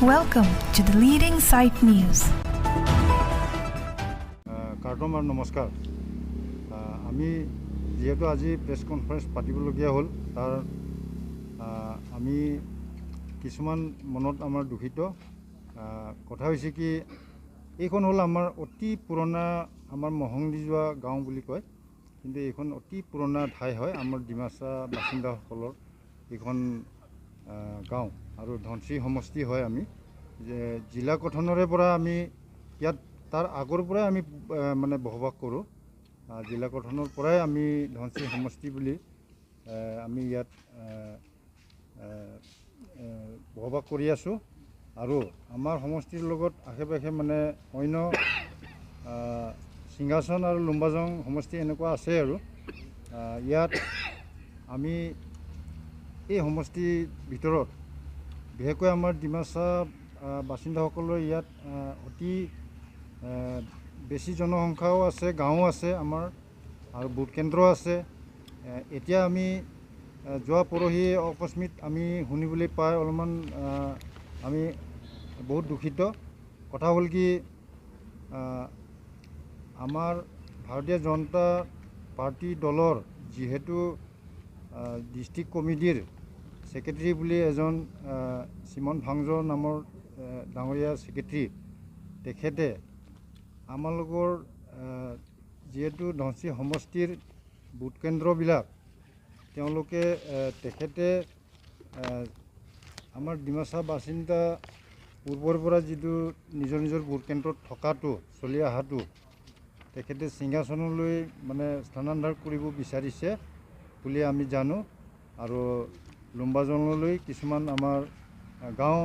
Welcome to the Leading Sight News. কাৰ্টম আৰু নমস্কাৰ। আমি যিহেতু আজি প্ৰেছ কনফাৰেঞ্চ পাতিবলগীয়া হ'ল, তাৰ আমি কিছুমান মনত আমাৰ দুখিত। কথা হৈছে কি, এইখন হ'ল আমাৰ অতি পুৰণা, আমাৰ মহংদি যোৱা গাঁও বুলি কয়, কিন্তু এইখন অতি পুৰণা ঠাই হয়। আমাৰ ডিমাচা বাসিন্দাসকলৰ এইখন গাঁও আৰু ধনশিৰি সমষ্টি হয়। আমি যে জিলা গঠনৰে পৰা আমি ইয়াত, তাৰ আগৰ পৰাই আমি মানে বসবাস কৰোঁ। জিলা গঠনৰ পৰাই আমি ধনশিৰি সমষ্টি বুলি আমি ইয়াত বসবাস কৰি আছোঁ। আৰু আমাৰ সমষ্টিৰ লগত আশে পাশে মানে অন্য সিংহাসন আৰু লুম্বাজং সমষ্টি এনেকুৱা আছে। আৰু ইয়াত আমি এই সমষ্টিৰ ভিতৰত বিশেষকৈ আমাৰ ডিমাচা বাসিন্দাসকলৰ ইয়াত অতি বেছি জনসংখ্যাও আছে, গাঁও আছে আমাৰ আৰু ভোট কেন্দ্ৰ আছে। এতিয়া আমি যোৱা পৰহি অকস্মিত আমি শুনিবলৈ পাই অলপমান আমি বহুত দুখিত। কথা হ'ল কি, আমাৰ ভাৰতীয় জনতা পাৰ্টী দলৰ যিহেতু ডিষ্ট্ৰিক্ট কমিটিৰ ছেক্ৰেটেৰী বুলি এজন চিমন ভাংজ নামৰ ডাঙৰীয়া ছেক্ৰেটেৰী, তেখেতে আমালোকৰ যিহেতু ধনশিৰি সমষ্টিৰ ভোট কেন্দ্ৰবিলাক তেওঁলোকে তেখেতে আমাৰ ডিমাচা বাসিন্দা পূৰ্বৰ পৰা যিটো নিজৰ নিজৰ ভোট কেন্দ্ৰত থকাটো চলি অহাটো তেখেতে সিংহাসনলৈ মানে স্থানান্তৰ কৰিব বিচাৰিছে বুলি আমি জানো আৰু লুম্বাজনলৈ কিছুমান আমাৰ গাঁও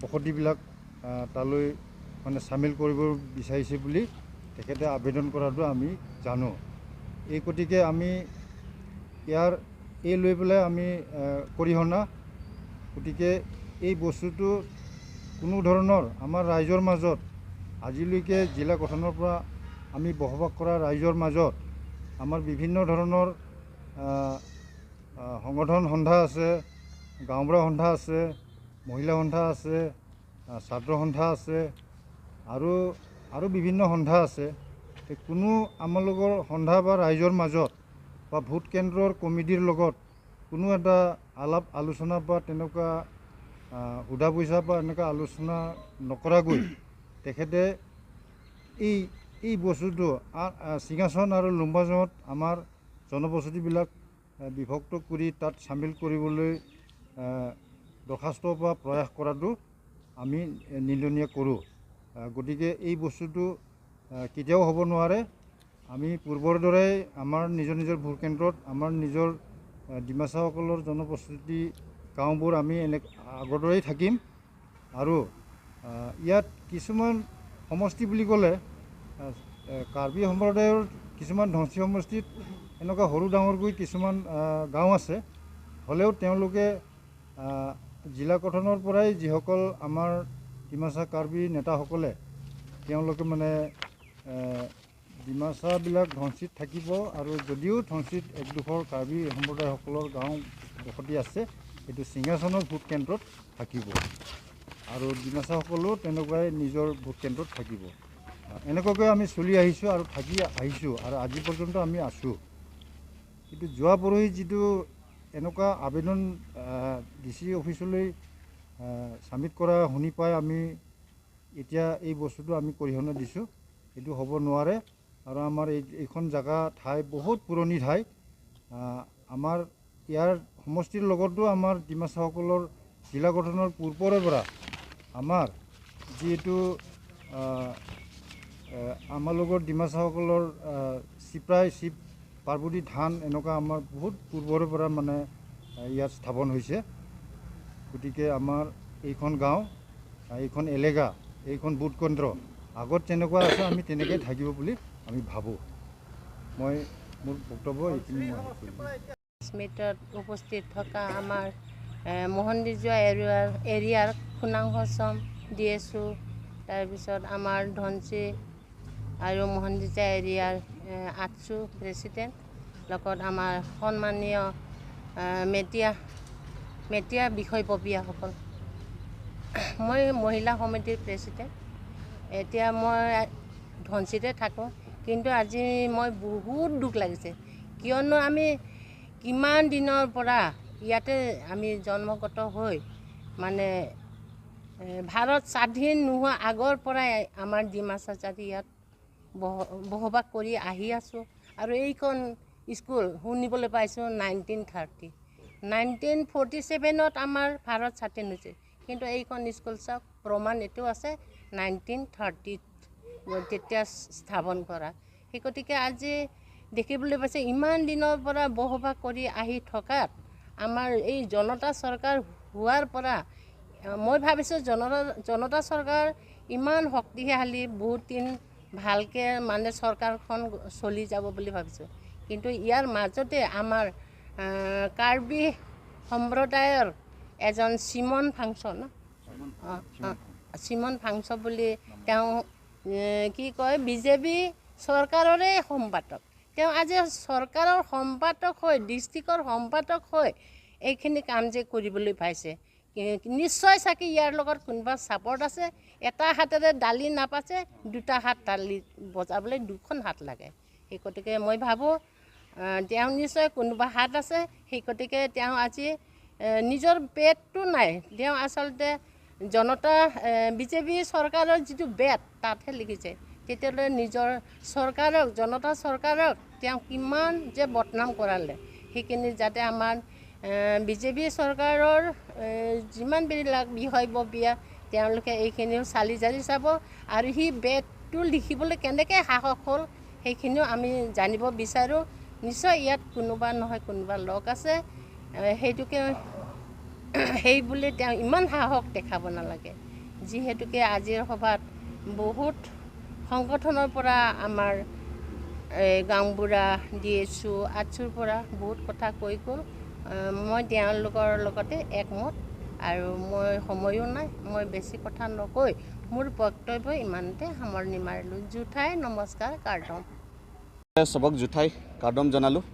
বসতিবিলাক তালৈ মানে চামিল কৰিব বিচাৰিছে বুলি তেখেতে আবেদন কৰাটো আমি জানো। এই গতিকে আমি ইয়াৰ এই লৈ পেলাই আমি গৰিহণা। গতিকে এই বস্তুটো কোনো ধৰণৰ আমাৰ ৰাইজৰ মাজত আজিলৈকে জিলা গঠনৰ পৰা আমি বসবাস কৰা ৰাইজৰ মাজত আমাৰ বিভিন্ন ধৰণৰ সংগঠন সন্থা আছে, গাঁওবুঢ়া সন্থা আছে, মহিলা সন্থা আছে, ছাত্ৰ সন্থা আছে আৰু আৰু বিভিন্ন সন্থা আছে। কোনো আমালোকৰ সন্থা বা ৰাইজৰ মাজত বা ভোট কেন্দ্ৰৰ কমিটিৰ লগত কোনো এটা আলাপ আলোচনা বা তেনেকুৱা সোধা পোছা বা এনেকুৱা আলোচনা নকৰাকৈ তেখেতে এই এই বস্তুটো সিংহাসন আৰু লুম্বাজঙত আমাৰ জনবসতিবিলাক বিভক্ত কৰি তাত চামিল কৰিবলৈ দৰ্খাস্ত বা প্ৰয়াস কৰাটো আমি নিন্দনীয় কৰোঁ। গতিকে এই বস্তুটো কেতিয়াও হ'ব নোৱাৰে। আমি পূৰ্বৰ দৰেই আমাৰ নিজৰ নিজৰ ভোট কেন্দ্ৰত আমাৰ নিজৰ ডিমাচাসকলৰ জনবসতি গাঁওবোৰ আমি এনে আগৰ দৰেই থাকিম। আৰু ইয়াত কিছুমান সমষ্টি বুলি ক'লে কাৰ্বি সম্প্ৰদায়ৰ কিছুমান ধনশিৰি সমষ্টিত এনেকুৱা সৰু ডাঙৰকৈ কিছুমান গাঁও আছে, হ'লেও তেওঁলোকে জিলা গঠনৰ পৰাই যিসকল আমাৰ ডিমাচা কাৰ্বি নেতাসকলে তেওঁলোকে মানে ডিমাচাবিলাক ধনশিৰিত থাকিব আৰু যদিও ধনশিৰিত এক দুখৰ কাৰ্বি সম্প্ৰদায়সকলৰ গাঁও বসতি আছে, সেইটো সিংহাসনৰ ভোট কেন্দ্ৰত থাকিব আৰু ডিমাচাসকলেও তেনেকুৱাই নিজৰ ভোট কেন্দ্ৰত থাকিব। এনেকুৱাকৈ আমি চলি আহিছোঁ আৰু থাকি আহিছোঁ আৰু আজি পৰ্যন্ত আমি আছোঁ। কিন্তু যোৱা পৰহি যিটো এনেকুৱা আবেদন ডি চি অফিচলৈ ছাবমিট কৰা শুনি পাই আমি এতিয়া এই বস্তুটো আমি গৰিহণা দিছোঁ। এইটো হ'ব নোৱাৰে। আৰু আমাৰ এই এইখন জেগা ঠাই বহুত পুৰণি ঠাই। আমাৰ ইয়াৰ সমষ্টিৰ লগতো আমাৰ ডিমাচাসকলৰ জিলা গঠনৰ পূৰ্বৰে পৰা আমাৰ যিহেতু আমাৰ লগত ডিমাচাসকলৰ চিপ্ৰাই শিৱ পাৰ্বতী থান এনেকুৱা আমাৰ বহুত পূৰ্বৰে পৰা মানে ইয়াত স্থাপন হৈছে। গতিকে আমাৰ এইখন গাঁও, এইখন এলেকা, এইখন ভোট কেন্দ্ৰ আগত যেনেকুৱা আছে আমি তেনেকৈ থাকিব বুলি আমি ভাবোঁ। মই মোৰ বক্তব্য এইখিনি মই শেষ কৰিলোঁ। স্মৃতিত উপস্থিত থকা আমাৰ মোহনদিযোৱা এৰিয়াৰ খুনাংসচম ডি এছ অ', তাৰপিছত আমাৰ ধনশিৰি আৰু মোহনদিযোৱা এৰিয়াৰ আটছু প্ৰেচিডেণ্ট, লগত আমাৰ সন্মানীয় মেটীয়া মেটীয়া বিষয়ববীয়াসকল। মই মহিলা সমিতিৰ প্ৰেচিডেণ্ট। এতিয়া মই ধনশিৰিতে থাকোঁ, কিন্তু আজি মই বহুত দুখ লাগিছে, কিয়নো আমি কিমান দিনৰ পৰা ইয়াতে আমি জন্মগত হৈ মানে ভাৰত স্বাধীন নোহোৱা আগৰ পৰাই আমাৰ ডিমাচা জাতি ইয়াত বসবাস কৰি আহি আছোঁ। আৰু এইখন স্কুল শুনিবলৈ পাইছোঁ 1947ত আমাৰ ভাৰত স্বাধীন হৈছে, কিন্তু এইখন স্কুল চাওক প্ৰমাণ এইটো আছে 1930 তেতিয়া স্থাপন কৰা। সেই গতিকে আজি দেখিবলৈ পাইছে ইমান দিনৰ পৰা বসবাস কৰি আহি থকাত আমাৰ এই জনতা চৰকাৰ হোৱাৰ পৰা মই ভাবিছোঁ জনতা চৰকাৰ ইমান শক্তিশালী, বহুত দিন ভালকৈ মানে চৰকাৰখন চলি যাব বুলি ভাবিছোঁ, কিন্তু ইয়াৰ মাজতে আমাৰ কাৰ্বি সম্প্ৰদায়ৰ এজন চিমন ফাংচ ন চিমন ফাংচ বুলি তেওঁ কি কয় বিজেপি চৰকাৰৰে সম্পাদক, তেওঁ আজি চৰকাৰৰ সম্পাদক হৈ ডিষ্ট্ৰিক্টৰ সম্পাদক হৈ এইখিনি কাম যে কৰিবলৈ পাইছে, নিশ্চয় চাগে ইয়াৰ লগত কোনোবা ছাপৰ্ট আছে। এটা হাতেৰে দালি নাপাছে, দুটা হাত দালি বজাবলৈ দুখন হাত লাগে। সেই গতিকে মই ভাবোঁ তেওঁ নিশ্চয় কোনোবা হাত আছে। সেই গতিকে তেওঁ আজি নিজৰ পেটটো নাই, তেওঁ আচলতে জনতা বিজেপি চৰকাৰৰ যিটো বেট তাতহে লিখিছে। তেতিয়াহ'লে নিজৰ চৰকাৰক, জনতা চৰকাৰক তেওঁ কিমান যে বদনাম কৰালে, সেইখিনি যাতে আমাৰ বিজেপি চৰকাৰৰ যিমানবিলাক বিষয়ববীয়া তেওঁলোকে এইখিনিও চালি জাৰি চাব, আৰু সি বেটটো লিখিবলৈ কেনেকৈ সাহস হ'ল সেইখিনিও আমি জানিব বিচাৰোঁ। নিশ্চয় ইয়াত কোনোবা নহয় কোনোবা লগ আছে, সেইটোকে সেই বুলি তেওঁ ইমান সাহস দেখাব নালাগে। যিহেতুকে আজিৰ সভাত বহুত সংগঠনৰ পৰা আমাৰ গাঁওবুঢ়া, ডি এছ ইউ, আটছুৰ পৰা বহুত কথা কৈ গ'ল। মই তেওঁলোকৰ লগতে একমত, আৰু মই সময়ো নাই, মই বেছি কথা নকৈ মোৰ বক্তব্য ইমানতে সামৰণি মাৰিলোঁ। জোঠাই নমস্কাৰ, কাৰ্দম। চবক জোঠাই কাৰ্দম জনালোঁ।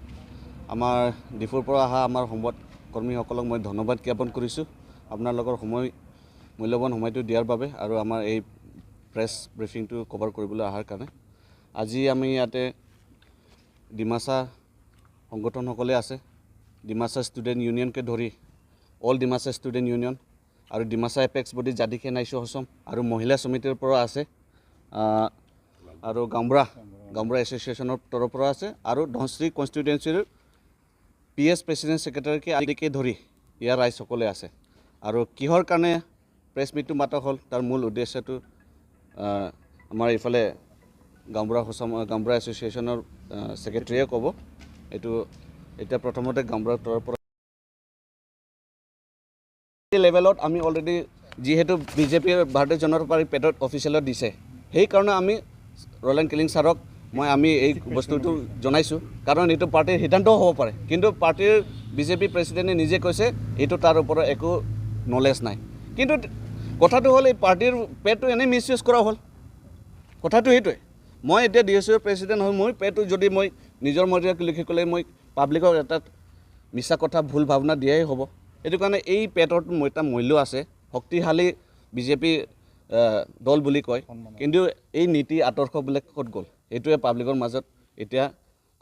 আমাৰ ডিফুৰ পৰা অহা আমাৰ সংবাদ কৰ্মীসকলক মই ধন্যবাদ জ্ঞাপন কৰিছোঁ আপোনালোকৰ সময়, মূল্যৱান সময়টো দিয়াৰ বাবে আৰু আমাৰ এই প্ৰেছ ব্ৰিফিংটো কভাৰ কৰিবলৈ অহাৰ কাৰণে। আজি আমি ইয়াতে ডিমাচা সংগঠনসকলে আছে, ডিমাচা ষ্টুডেণ্ট ইউনিয়নকে ধৰি অল ডিমাচা ষ্টুডেণ্ট ইউনিয়ন আৰু ডিমাচা এপেক্স বডি জাদিখে নাইচু হচম আৰু মহিলা সমিতিৰ পৰা আছে, আৰু গাঁওবুঢ়া এছ'চিয়েশ্যনৰ তৰফৰ পৰা আছে, আৰু ধনশ্ৰী কনষ্টিটুৱেঞ্চিৰ পি এছ প্ৰেচিডেণ্ট ছেক্ৰেটাৰীকে আদিকে ধৰি ইয়াৰ ৰাইজসকলে আছে। আৰু কিহৰ কাৰণে প্ৰেছ মিটটো মাতা হ'ল তাৰ মূল উদ্দেশ্যটো আমাৰ এইফালে গাঁওবুঢ়া এছ'চিয়েশ্যনৰ ছেক্ৰেটাৰীয়ে ক'ব। এইটো এতিয়া প্ৰথমতে গাঁওবুঢ়াৰ তৰফৰ পৰা লেভেলত আমি অলৰেডি যিহেতু বিজেপিৰ ভাৰতীয় জনতা পাৰ্টীৰ পেটত অফিচিয়েলত দিছে, সেইকাৰণে আমি ৰলেন কিলিং ছাৰক আমি এই বস্তুটো জনাইছোঁ। কাৰণ এইটো পাৰ্টীৰ সিদ্ধান্তও হ'ব পাৰে, কিন্তু পাৰ্টীৰ বিজেপি প্ৰেচিডেণ্টে নিজে কৈছে এইটো তাৰ ওপৰত একো নলেজ নাই। কিন্তু কথাটো হ'ল এই পাৰ্টীৰ পেটটো এনেই মিছ ইউজ কৰা হ'ল, কথাটো সেইটোৱে। মই এতিয়া ডি এছ ইউৰ প্ৰেচিডেণ্ট হৈ মই পেটটো যদি মই নিজৰ মতে লিখি ক'লে মই পাব্লিকক এটা মিছা কথা ভুল ভাৱনা দিয়াই হ'ব। সেইটো কাৰণে এই পেটত এটা মূল্য আছে, শক্তিশালী বিজেপি দল বুলি কয়, কিন্তু এই নীতি আদৰ্শবিলাক ক'ত গ'ল সেইটোৱে পাব্লিকৰ মাজত এতিয়া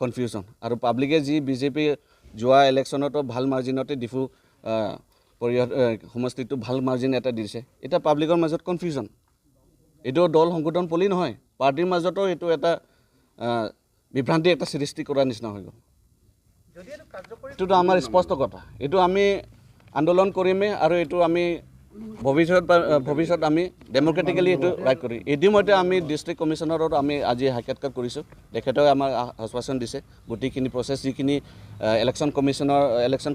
কনফিউজন। আৰু পাব্লিকে যি বিজেপি যোৱা ইলেকশ্যনতো ভাল মাৰ্জিনতে ডিফু পৰিষদ সমষ্টিটো ভাল মাৰ্জিন এটা দিছে, এতিয়া পাব্লিকৰ মাজত কনফিউজন। এইটো দল সংগঠন বুলি নহয়, পাৰ্টীৰ মাজতো এইটো এটা বিভ্ৰান্তি এটা সৃষ্টি কৰাৰ নিচিনা হৈ গ'ল। এইটোতো আমাৰ স্পষ্ট কথা, এইটো আমি আন্দোলন কৰিমেই আৰু এইটো আমি ভৱিষ্যত আমি ডেম'ক্ৰেটিকেলি এইটো ৰাইট কৰিম। ইতিমধ্যে আমি ডিষ্ট্ৰিক্ট কমিশ্যনাৰত আমি আজি সাক্ষাৎকাৰ কৰিছোঁ, তেখেতেও আমাক আশ্বাসন দিছে গোটেইখিনি প্ৰচেছ যিখিনি ইলেকশ্যন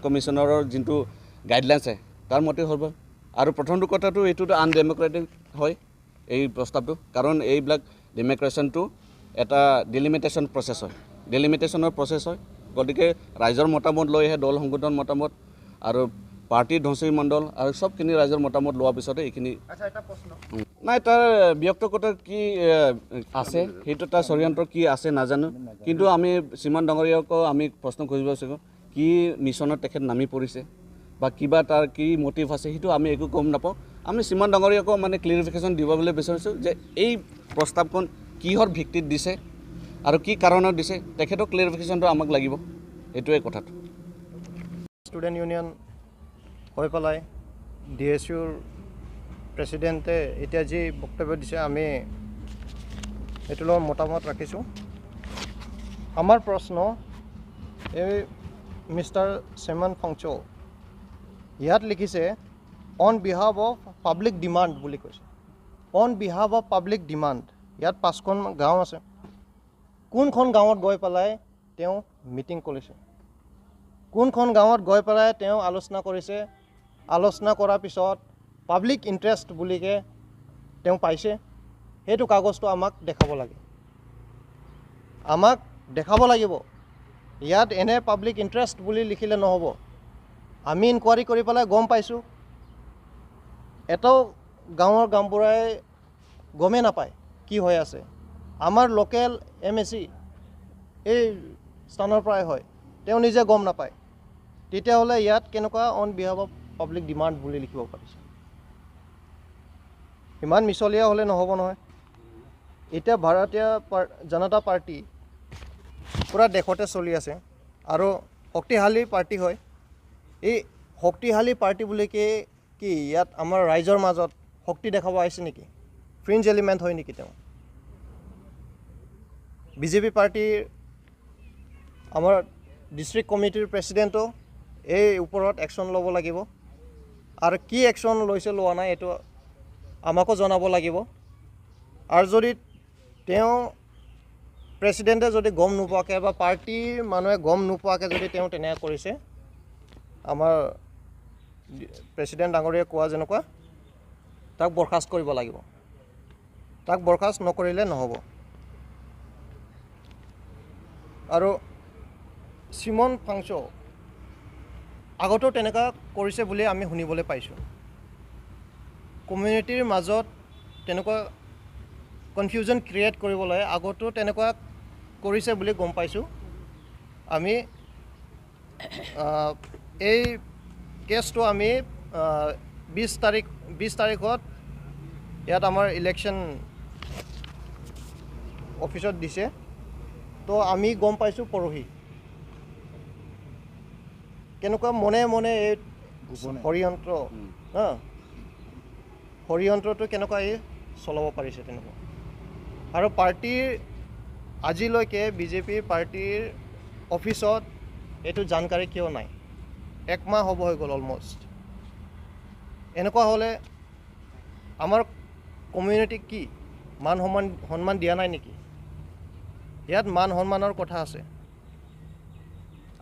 কমিশ্যনাৰৰ যোনটো গাইডলাইনছ আছে তাৰ মতে হ'ব। আৰু প্ৰথমটো কথাটো এইটোতো আনডেম'ক্ৰেটিক হয় এই প্ৰস্তাৱটো, কাৰণ এইবিলাক ডেম'ক্ৰেশ্যনটো এটা ডিলিমিটেশ্যন প্ৰচেছ হয়, ডিলিমিটেশ্যনৰ প্ৰচেছ হয়। গতিকে ৰাইজৰ মতামত লৈহে দল সংগঠন মতামত আৰু পাৰ্টীৰ ধনশ্ৰী মণ্ডল আৰু চবখিনি ৰাইজৰ মতামত লোৱাৰ পিছতে এইখিনি নাই। তাৰ ব্যক্তিগত কি আছে সেইটো তাৰ ষড়যন্ত্ৰ কি আছে নাজানো, কিন্তু আমি শ্ৰীমান ডাঙৰীয়াকো আমি প্ৰশ্ন কৰিব বিচাৰোঁ কি মিছনত তেখেত নামি পৰিছে বা কিবা তাৰ কি মটিভ আছে সেইটো আমি একো গম নাপাওঁ। আমি চিমন ডাঙৰীয়াকো মানে ক্লিয়াৰিফিকেশ্যন দিব বুলি বিচাৰিছোঁ যে এই প্ৰস্তাৱখন কিহৰ ভিত্তিত দিছে আৰু কি কাৰণত দিছে, তেখেতক ক্লিয়াৰিফিকেশ্যনটো আমাক লাগিব, এইটোৱে কথাটো। ষ্টুডেণ্ট ইউনিয়ন হৈ পেলাই ডি এছ ইউৰ প্ৰেচিডেণ্টে এতিয়া যি বক্তব্য দিছে, আমি এইটোৰ লগত মতামত ৰাখিছোঁ। আমাৰ প্ৰশ্ন, এই মিষ্টাৰ চেমন ফাংচ' ইয়াত লিখিছে on behalf of public demand বুলি কৈছে। On behalf of public demand, ইয়াত 5খন গাঁও আছে, কোনখন গাঁৱত গৈ পেলাই তেওঁ মিটিং কৰিছে, কোনখন গাঁৱত গৈ পেলাই তেওঁ আলোচনা কৰিছে, আলোচনা কৰাৰ পিছত পাব্লিক ইণ্টাৰেষ্ট বুলিকে তেওঁ পাইছে, সেইটো কাগজটো আমাক দেখাব লাগে, আমাক দেখাব লাগিব। ইয়াত এনে পাব্লিক ইণ্টাৰেষ্ট বুলি লিখিলে নহ'ব। আমি ইনকুৱাৰী কৰি পেলাই গম পাইছোঁ, এটাও গাঁৱৰ গাঁওবুঢ়াই গমেই নাপায় কি হৈ আছে। আমাৰ লোকেল এম এ চি এই স্থানৰ পৰাই হয়, তেওঁ নিজে গম নাপায়। তেতিয়াহ'লে ইয়াত কেনেকুৱা on behalf of public demand বুলি লিখিব পাৰিছে? ইমান মিছলীয়া হ'লে নহ'ব নহয়। এতিয়া ভাৰতীয় জনতা পাৰ্টি পূৰা দেশতে চলি আছে আৰু শক্তিশালী পাৰ্টি হয়। এই শক্তিশালী পাৰ্টি বুলি কি কি ইয়াত আমাৰ ৰাইজৰ মাজত শক্তি দেখাব আহিছে নেকি? ফ্ৰিঞ্জ এলিমেণ্ট হয় নেকি তেওঁ? বিজেপি পাৰ্টীৰ আমাৰ ডিষ্ট্ৰিক্ট কমিটিৰ প্ৰেচিডেণ্টো এই ওপৰত একশ্যন ল'ব লাগিব, আৰু কি একশ্যন লৈছে লোৱা নাই এইটো আমাকো জনাব লাগিব। আৰু যদি তেওঁ প্ৰেচিডেণ্টে যদি গম নোপোৱাকৈ বা পাৰ্টীৰ মানুহে গম নোপোৱাকৈ যদি তেওঁ তেনেকৈ কৰিছে, আমাৰ প্ৰেচিডেণ্ট ডাঙৰীয়াই কোৱা যেনেকুৱা, তাক বৰ্খাস্ত কৰিব লাগিব। তাক বৰ্খাস্ত নকৰিলে নহ'ব। আৰু চিমন ফাংচ' আগতেও তেনেকুৱা কৰিছে বুলি আমি শুনিবলৈ পাইছোঁ। কমিউনিটিৰ মাজত তেনেকুৱা কনফিউজন ক্ৰিয়েট কৰিবলৈ আগতেও তেনেকুৱা কৰিছে বুলি গম পাইছোঁ। আমি এই কেছটো আমি 20 তাৰিখত ইয়াত আমাৰ ইলেকশ্যন অফিচত দিছে, তো আমি গম পাইছোঁ পৰহি। কেনেকুৱা মনে মনে এই ষড়যন্ত্ৰ, ষড়যন্ত্ৰটো কেনেকুৱা এই চলাব পাৰিছে তেনেকুৱা। আৰু পাৰ্টীৰ আজিলৈকে বিজেপি পাৰ্টীৰ অফিচত এইটো জানকাৰী কিয় নাই? এক মাহ হ'ব হৈ গ'ল অলমষ্ট। এনেকুৱা হ'লে আমাৰ কমিউনিটিক কি মান সন্মান দিয়া নাই নেকি? ইয়াত মান সন্মানৰ কথা আছে।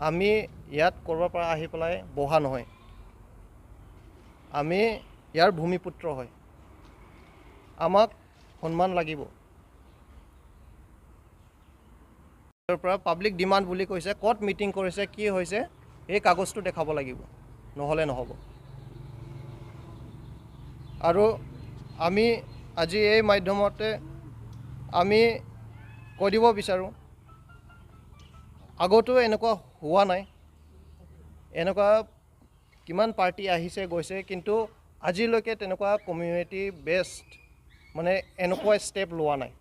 আমি ইয়াত ক'ৰবাৰ পৰা আহি পেলাই বহা নহয়, আমি ইয়াৰ ভূমিপুত্ৰ হয়, আমাক সন্মান লাগিব। পৰা পাব্লিক ডিমাণ্ড বুলি কৈছে, ক'ত মিটিং কৰিছে, কি হৈছে, এই কাগজটো দেখাব লাগিব, নহ'লে নহ'ব। আৰু আমি আজি এই মাধ্যমতে আমি কৈ দিব বিচাৰোঁ, আগতেও এনেকুৱা হোৱা নাই, এনেকুৱা কিমান পাৰ্টি আহিছে গৈছে, কিন্তু আজিলৈকে তেনেকুৱা কমিউনিটি বেছড মানে এনেকুৱা ষ্টেপ লোৱা নাই।